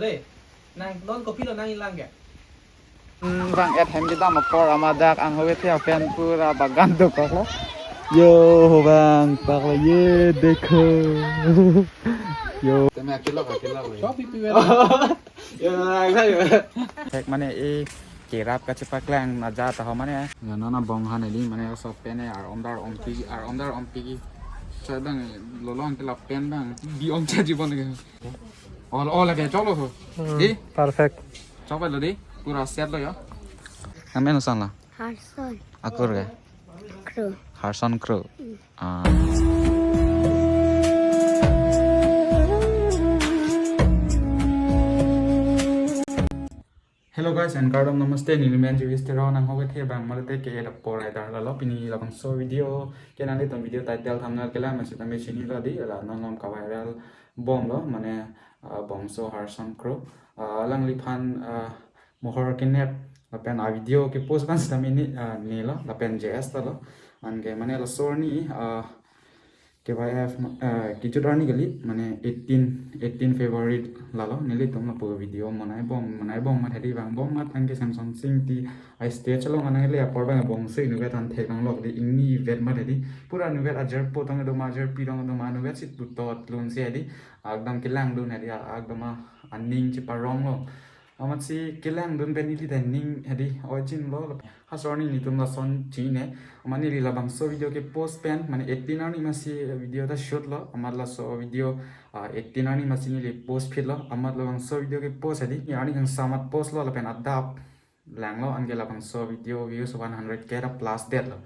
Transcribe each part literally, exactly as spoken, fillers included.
Dei, nang non kopilo nangkelang ke? Hmm, bang et hem kedam apor amat dak anghoi the apen pura bagan dokoklo. Yo, bang, paklo ye dekho. Yo. Teme akilok, akilok. Shop ipi wera. Yo, bang, bang. Thek mane e kerap kachepaklang naja ta ho mane. Ya, non abong han eli mane so pen e ar-om dar-om piji, ar-om dar-om piji. Cha bang lolong ke lapen bang. Bi ong cha jibon ke. Ol, ol lage, choklo ho. Hmm, dei? Perfect. Choklo dei, pura set lo ya. Nang men koson lo? Harson. Akur ke? Kro. Harson Kro. Hmm. Ah. Hello guys, and kardom namaste, neli men Jewish Terang, nanghoi the bang mate ke da por eder lalo pini labangso video, ke nanglitum video title thumbnail kelang masi tame chinilo dei, la non lom ka-viral bomlo, mane, ah, bongso Harson Kro, ah, alangliphan, ah, mohor kenep, lapen a video ke post ban sitame ne, ah, nelo, lapen J S ta lo, anke mane laso arni, ah, K Y F, eh, kejut arni kali, mane eighteen, eighteen February lalo, nelitum lapu video monai bom, monai bom mat hedi bang bom mat anke Samson Sing ti a stage along anai le apor bang bongso inutvet an theklonglok dei, ingni vet mat hedi, pura inutvet ajar po tong do ma ajar pi tong do ma inutvet si putot lun si hedi, akdam kelang lun hedi, akdam a aning cheparonglo. Amatsi kelang dun pen ili ta ning hedi oi chinilo. Laso arni nelitum lason chine. Amat neli labangso video ke post pen, mane eighteen arni masi video ta shoot lo. Amat laso video, ah, eighteen arni masi neli post phit lo. Amat labangso video ke post hedi. Ni arni kangsam amat post lo lapen adap langlo anke labangso video views one hundred K ta plus detlo.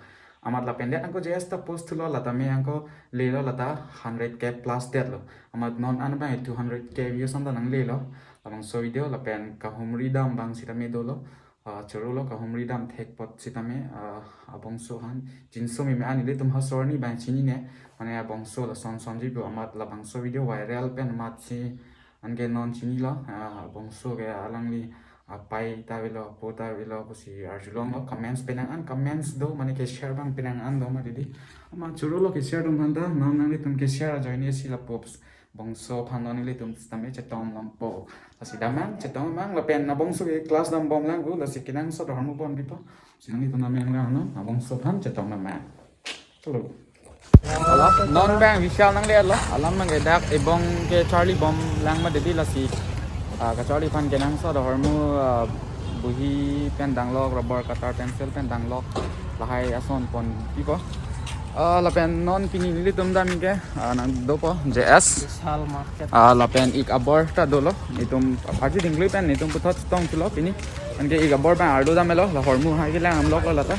Amat lapen det anke J S ta post thulo, lata me anke lelo, lata hundred K plus detlo. Amat non an bang two hundred K views an ta nanglelo. Labangso video lapen kahumri dam bang sitame dolo. Ah, chorolo kahumri dam thek apot sitame, ah, abongso han chinso meme an ilitum laso arni bang chinine. Mane abongso lason son jibo amat labangso video viral pen amatsi anke non chinilo, ah, abongso ke alangli apai ta avelo, apo ta avelo pusi arjulonglo, comments penang an comments do, mane ke share bang penang an do mati dei. Amat chorolo ke share dum han ta, non nanglitum ke share ajoine si lapu bongso aphan non nelitum sitame chetong longpo. Lasi damnang, chetong mang, lapen abongso ke class dam bom lang pu, lasi kenangsot ahormu ponpipo. Si nanglitum nang meng lang non, abongso aphan chetong mang. Hello. Hello. Non bang Vishal nanglelo, alam nang dak ebong ke charli bom lang mati dei lasi. Ah, kacharli aphan kenangsot ahormu, ah, buhi pen danglok, rubber cutter, pencil pen danglok, lahai ason ponpipo. Ah, lapen non pini nelitum dam ke, ah, nang dopo J S. Vishal Market. Ah, lapen ik abor ta dolo. Nelitum arju dingklui pen nelitum puthot tong thulo pini. Anke ik abor bang ardo damlo, la ahormu hai kelang damloklo lata.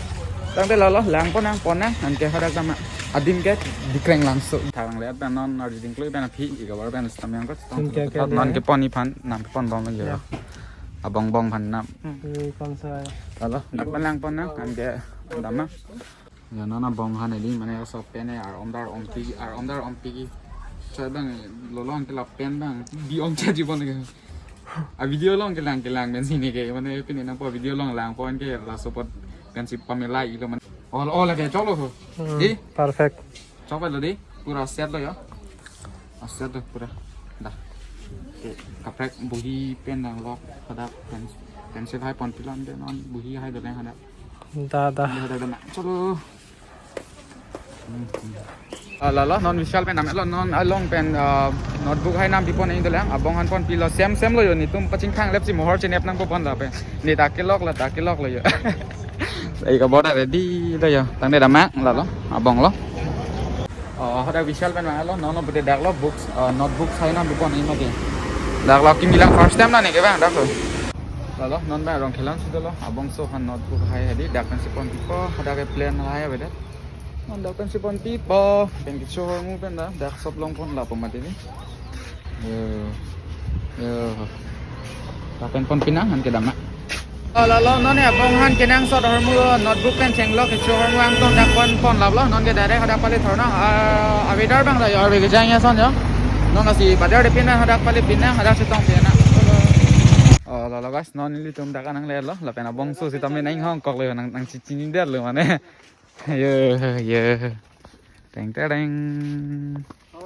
Tangte lalo, lang ponnang, ponnang, anke hadak dam adim ke dikreng langso. Tharang le pen non arju dingklui pen aphi, ik abor pen sitame angkot tong thulo. Anke non ke pon iphan, nang pon bom lagi. Ya. Abong bong aphan nam. Hmm. Ye, kon sa hai? Lalo, lang pon lang ponnang, anke dam. Ya, non abong han eli, mane so pen e ar-om dar-om piji, ar-om dar-om piji. Cha bang lolong ke lapen bang, bi ong cha jibon ke. A video along kelang kelang pen sini ke, mane pini nangpo video along langpo anke laso apot pensi pamela ilo mane. Ol, ol lage, choklo ho. Hmm, dei? Perfect. Choklo dei, pura set lo ya. Ah, set lo pura. Dah. Oke, kaprek buhi pen danglok, hadak pen, pencil hai ponpilon dei non buhi hai doleng hadak. Da, da. Hadak dam. Choklo. Hmm, hmm. Ah, lalo, non Vishal pen damlo, non along pen, ah, notebook hai nam pipon nangji dolang, abong han ponpilo, same same lo yo, nelitum pachingthang lep si mohor chenep nangpo pon lapen. Ne ta kelok la, ta kelok lo yo. Ik abor ta ready lo yo, tangte dam lalo, abong lo. Oh, hadak Vishal pen damlo, non lo bude daklo books, ah, notebook hai nam pipon nangji mati. Daklo kimi lang first time na ne ke bang, daklo. Lalo, non bang rong khelon si dolo, abongso aphan notebook hai hedi, dak pensi ponpipo, hadak ke plan hai avedet. Non dak pensi ponpipo, pen kecho ahormu pen da, dak shop along pon lapo mati dei. Yo, yo. Dak pen ponpinang, anke dam. Oh, lalo, non ne abong han kenangsot ahormu notebook pen chenglok kecho ahormu angtong dak pon pon laplo, non ke direct hadak pali thornang, ah, a-weather bang da yo, arve kejang ason yo. Non lasi bajar de pinang hadak pali pinang, hadak chetong pinang. Oh, lalo guys, non nelitum dak nanglelo, lapen abongso sitame nang hong kok le nang, nang chichini der lo mane. Yo, yo. Teng tereng.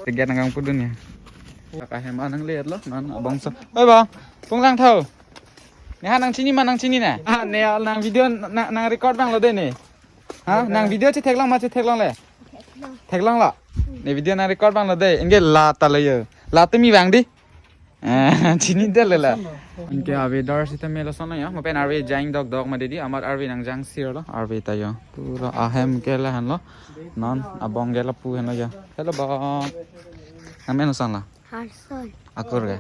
Tiga nang pudun ya. Kaka hem anang le lo, non abongso. Oi bang, pung lang thau. Ne ha nangchini ma nangchini ne? Ah, ne nang video nang, nang record abang lo de ne. Ha, nang video chetheklong ma chetheklong le? Theklong lo. Ne video nang record abang lo de. Anke la ta lo yo. La tumi abang di. Eh, chini de le la. Anke a weather sitame lason lo yo. Mo pen arve jang dokdok ma de di. Amat arve nang jang sir lo. Arve ta yo. Pura ahem ke lahenlo. Non abong ke lapu henlo yo. Hello bang. Nang men lason la? Harson. Akur ke?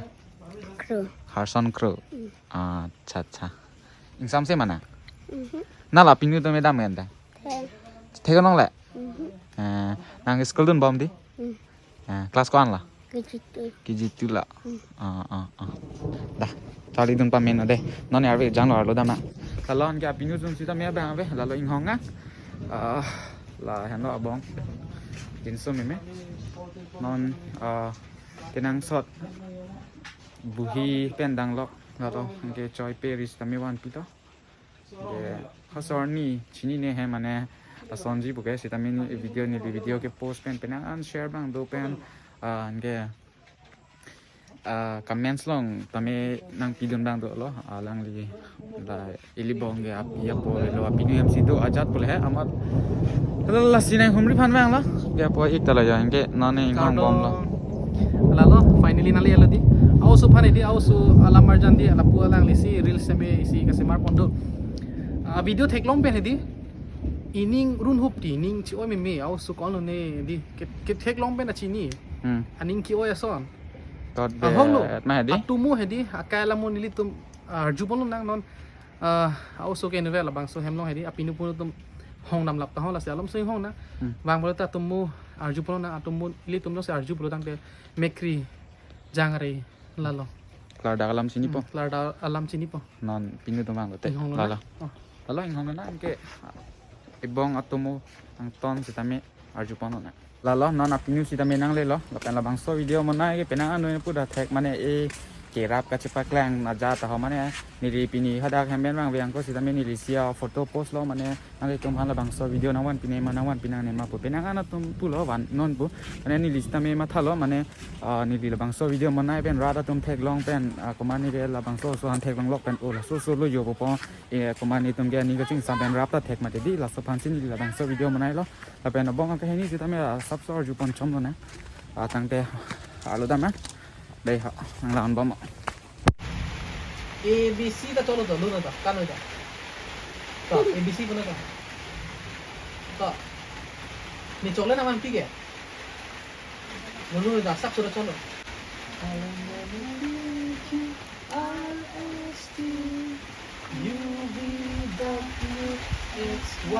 Kro. Harson Kro. Hmm. Acha acha. Ingsamse ma nang? Mhm. Na la pinu tumi dam kan ta? Thek. Theklong le? Mhm. Eh, nang school dunbom di? Hmm. Eh, class ko-an la? K G two. K G two la. Hmm. Ah, ah, ah. Dah, charlidun pame non de. Non arve jang lo arlo dam nang. Lalo anke apinu jun sitame abang ave, lalo inghong nang. Ah, lahenlo abong. Jinso meme. Non, ah, kenangsot buhi pen danglok. Lalo anke choi pe ris tame vanpi to. Ke, ha sir ni chinine he mane, lasonji puke sitame ne video, neli video ke post pen penang an share abang do pen, ah, anke, ah, comments along tame nangpidun abang dolo, alangli la ili abong ke api apo lo apinu hem si do ajat pule he amat. Lalo lasi nanghumri aphan abang lo. Ke apo ik ta lo yo anke non ne inghongbom lo. Lalo, finally nangli alo di. Aoso aphan di, aoso alam arjan di, lapu alangli si reels tame isi kasemar pon do. Ah, video theklong pen di. Ining runhup di, ining chi-oi meme, aoso ko-an lo ne di. Ke, ketheklong pen achini. Hmm. Aning ke-oi ason. Tot be Ahong lo. At ma di? Atomo he di, akai alam mo nelitum, ah, arju pon lonang non. Ah, aoso ke inutvet labangso hem along he di, apinu punu atum hong damlap ta ho lasi alam so inghong nang. Hmm. Vang pulote atomo arju pon lonang, atomo ilitum jongsi arju pulo tangte mekri jangre lalo. Klardak alam chinipo. Hmm, klardak alam chinipo. Non pinu atum vang lote. Inghong lo lalo. Na? Oh. Lalo inghong lo na anke ibong atomo angton sitame arju pon lonang. Lalo non apinu sitame nangle lo. Lapen labangso video monai ke penang anu pu dak thek mane e kerap kachepaklang ajat ta ho mane neli pini hadak hem pen vangve angko sitame neli isi a-photo post lo mane nanglitum aphan labangso video nangvanpi ne ma nangvanpi nangne ma pu penang an atum pulo van non pu. Mane neli sitame mathalo mane, ah, neli labangso video monai pen rat atum theklong pen, ah, komat ne ke labangso aso aphan theklonglok pen o laso aso lo yo pu po, eh, komat netum ke ani kachingsam pen rap ta thek mati di laso aphan si neli labangso video monai lo. Lapen abong akehini sitame, ah, sapso arju pon chom lonang. Ah, tangte, ah, lo dam nang. Dei ha, nang la-anbom. A B C ta cholo to, lo na ta, kan ta. To, A B C puna ta. To. Ne chokle nangvanpi ke. Lo lo ta, sapso ta cholo. R S T, U V W, X, Y,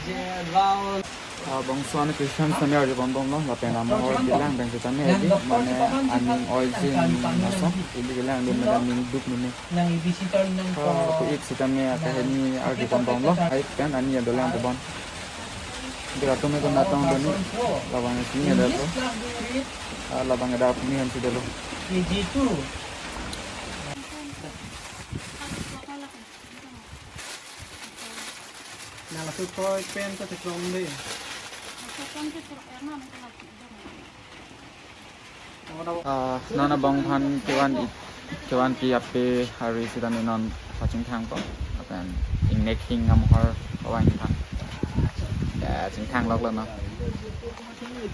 Z, round. Ah, bangso an Christian sitame arju pon bomlo, lapen amor kelang pen sitame di, mane aning oi jin ason, ili kelang dun mane aning duk mene. Nang A B C char nang Ah, ko. Ko ik sitame akehini arju pon bomlo, ai pen ani adolang tebon. Dira tume ko natong doni, labang sini ada to. Ah, labang ada puni han si dolo. K G two. Nang laso toy pen ta theklong de. Ah, non abong aphan kevan ik, kevanpi ape hari sitame non pachingthang po. Lapen ingnek hing amhor kevang aphan. Ya, chingthanglok lo non.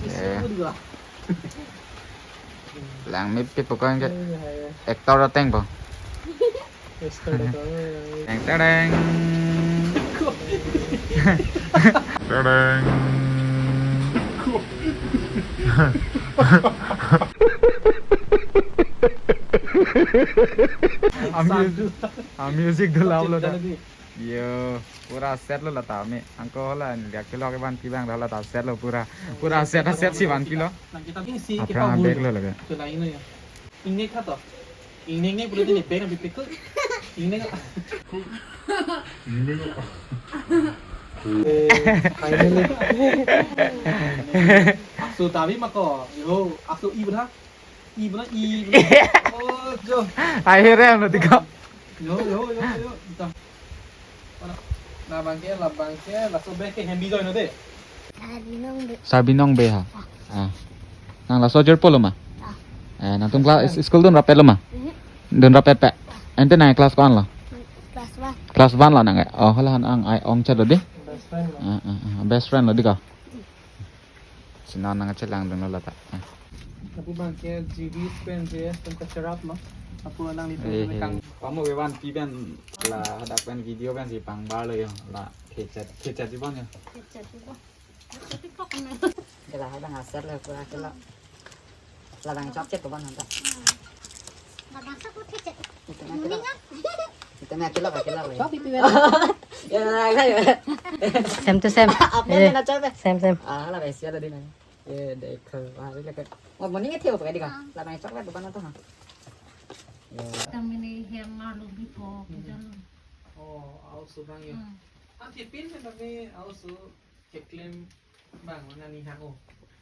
Ya. Langmepik po ko anke actor ateng po. Teng tereng. Tereng. A music, a music dula lo ta. Yo, pura set lo lata me. Angko hala neli akelok kevanpi abang hala ta set lo pura. Pura set, set si vanpi lo. Nang kita ini si Aphrang kita abeg bulu. Lo lagi. Itu lain lo ya. Ini kata. Ini ini boleh ini beg ambil pikul. Ini. Eh, finally. Asu tabi mako. Yo, asu i bra. I bra, i bra. Oh, jo. Akhirnya nanti kok. Yo, yo, yo, yo. Kita. Labang ke, labang ke, laso bag ke hem bijoi non de. Sarbi nong be. Sarbi nong be ha. Ah. Nang laso jer polo ma? Ah. Eh, nangtum class, school dunrap-etlo ma? Mhm. Dunrap-et pe. Ante nang class ko-an lo? Class one. Class one lo nang. Oh, hala han ang ai ong chot lo dei. Best friend lo. Ah, ah, ah, best friend lo dei ko. Si non nangchelangdunlo lata. Ah. Lapu abang ke G V pen je pen kacharap lo. Lapu alanglitum Eh, eh. Kang. Pamo ke vanpi pen la hadak pen video pen si pangbarlo yo. La kechat, kechat si bon yo. Kechat si bon. Kechat si bon. Ke la hadak asar lo pura ke lo. La bang chok chet ko bon hanta. La bang chok ko chet. Itu na kilo. Itu na kilo, kilo. Chok itu ya. Ya, ya, ya. Same to same. Apa Eh. yang nak cok? Same, same. Ah, la besi ada di na. Ye, dekho. Ah, ini kan. Oh, mending itu apa tadi kan? La bang chok ko bon hanta ha. Ya. Tamini hem malu bipo, kijan. Oh, au subang yo. Hmm. Ang tipin na kami au su keklem bang, mana ni hang o.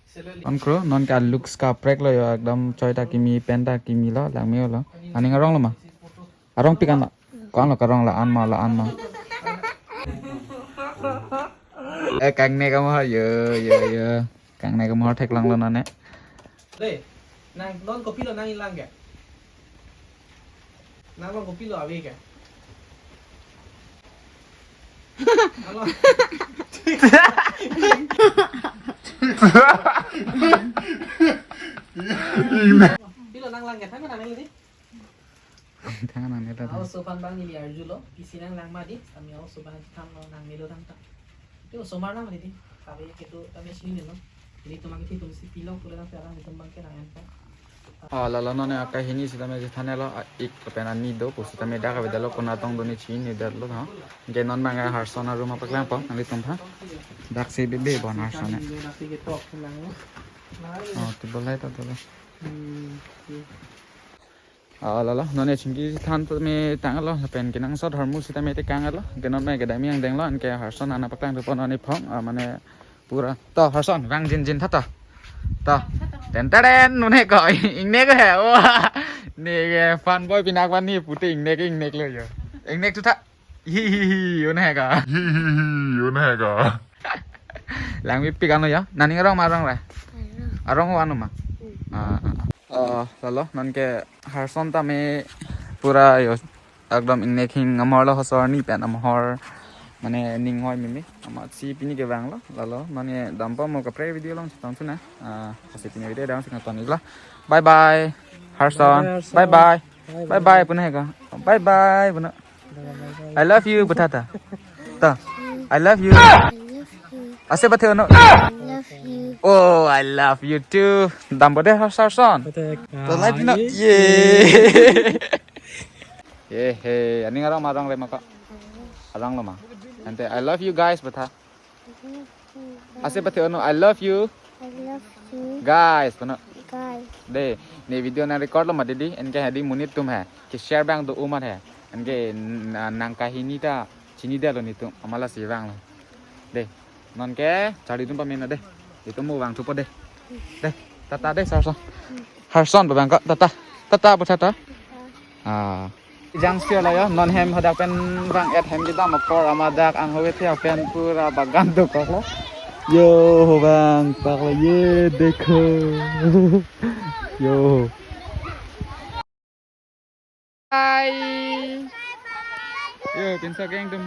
Sila li- Onkro, non ke looks kaprek lo yo, ekdom choi ta kimi, pen ta kimi lo, langme lo. Aning arong lo ma? Arong pik an lo. Ko-an lo karong la-an ma, la-an ma. Eh, kangnek amohor yo, yo, yo. Kangnek amohor theklonglo non ne. Dei, nang non kopilo nang inlang ke? Nang non kopilo ave ke? Alo. Pilo nanglang ke? Thank you, nang ini. Thank you, nang ini. Au so aphan bang neli arjulo, pisi nanglang ma dei, kami au so aphan thanlo nang melo tang ta. Itu osomar nang ma dei, kami itu kami chinilo. Nelitum akethi atum si pilo pura nang pelang itum bang ke nang enta. Ah, lalo non ne akahini sitame chethanlo, ah, ik pen ani do, pu sitame dak avedetlo, konat tong do ne chinidetlo ha. Ke non bang Harson aroom apaklangpo, nanglitum ha. Dak si bibe bon Harson ne. Oh, table light atolo. Hmm, iya. Ah, lalo, non ne chingki than tame tanglo, pen kenangsot ahormu sitame tekanglo, ke non me kedam angdenglo, anke Harson an apaklangthupo non ne phong, ah, mane pura. To, Harson, vang jinjin tha to. To. Ten taren, non he ko, ingnek he, wah. Ne ke fan boy pinak van ni pute ingnek, ingnek lo yo. Ingnek thu tha. Hi, hi, hi, un he ko. Hi, hi, hi, un he ko. Langmepik an lo yo. Nangning arong ma arong re? Arong. Arong o-an ma? Hmm. Ah, ah. Oh, lalo, non ke Harson tame pura yo. Ekdom ingnek hing amohor lo, hosor ni pen amohor. Mane ning hoi mimi. Amat si pini ke vanglo. Lalo, non ne dampo mo kaprek video along chetongthu nang. Ah, si pini video damsi nangton iklo. Bye bye, Harson. Bye bye, Harson. Bye bye. Bye bye. Bye bye, puna he ko. Bye bye, puna. I love you, pu tha ta. Ta. I love you. I love you. Ase pathe-o non. I love you. Oh, I love you too. Dampo dei Harson. Patek. To live pino. Ah, ye. Ye. Ye he. Aning arong ma arong re ma ko? Arong lo ma. Ante I love you guys pu tha. I love you. Ase pathe-o non, I love you. I love you. Guys, kono. Guys. Dei, ne video nang record lo ma dei, anke hadi monit atum he. Ke share bang do umat he. Anke na-, nang kahini ta chinidetlo netum, amat lasi vanglo. Dei, non ke charli atum pamena dei. Itum mo vangthupo dei. Dei, tata dei, Harson. Harson pu bang ko, tata. Tata pu tha ta. Ah. Jang sio lo yo, non hem hadak pen vang-et hem kedam akor amat dak anghoi the pen pura bagan dokoklo. Yo, vangpaklo ye, dekho. Yo. Bye. Yo, pinso keng atum.